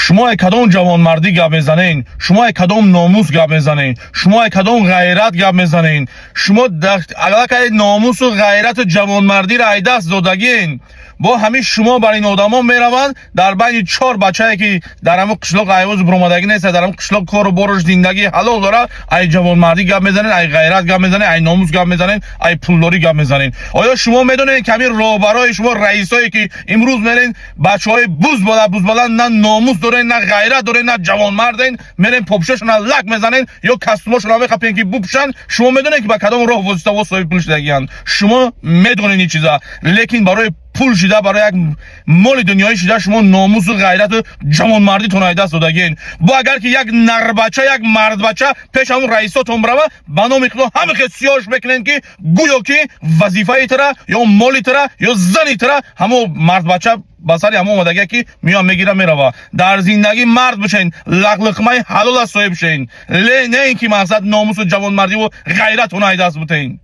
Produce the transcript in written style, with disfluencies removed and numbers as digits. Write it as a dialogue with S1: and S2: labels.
S1: Шумо ай кадом ҷавонмардӣ гап мезанен? Шумо ай кадом номус гап мезанен? Шумо ай кадом ғайрат гап мезанен? Шумо аллакай номусу ғайрату ҷавонмардиро ай даст додагиен. Бо ҳамин шумо бар ин одамо мераванд, дар байни чор бачае, ки дар ҳамин қишлоқ айвоз буромадагӣ нест, дар ҳамин қишлоқ кору боруш, зиндагии ҳалол дорад, ай ҷавонмардӣ гап мезанен, ай ғайрат гап мезанен, ай номус гап мезанен, ай пулдорӣ гап мезанен. Оё шумо медонед, ки ҳамин роҳбарои шумо, раисое, ки имрӯз мерен, бачаҳои бузбала бузбала, на номус дорен, на ғайрат дорен, на ҷавонмарден, мерен, попшошона лак мезанен ё костюмошона мехапен, ки бупӯшанд? Шумо медонед, ки ба кадом роҳ воситаҳо соҳиби пул шудагиянд? Шумо медонед ин чиза, лекин барои пул шида, барои як моли дунёӣ шида, шумо номусу ғайрату ҷавонмардитон ай даст додагиен. Бо агар ки як нарбача, як мардбача пеш ҳамун раисотон бирава, ба номи Худо, ҳамин хел сиёш мекунен, ки гӯё ки вазифаи тара ё моли тара ё зани тара ҳамон мардбача ба сари ҳамон омадагия, ки меоям, мегира, мерава. Дар зиндагӣ мард бошен, луқмаи ҳалола соҳиб шен, ле не ин ки мақсад номусу ҷавонмардиву ғайратон ай даст бутен.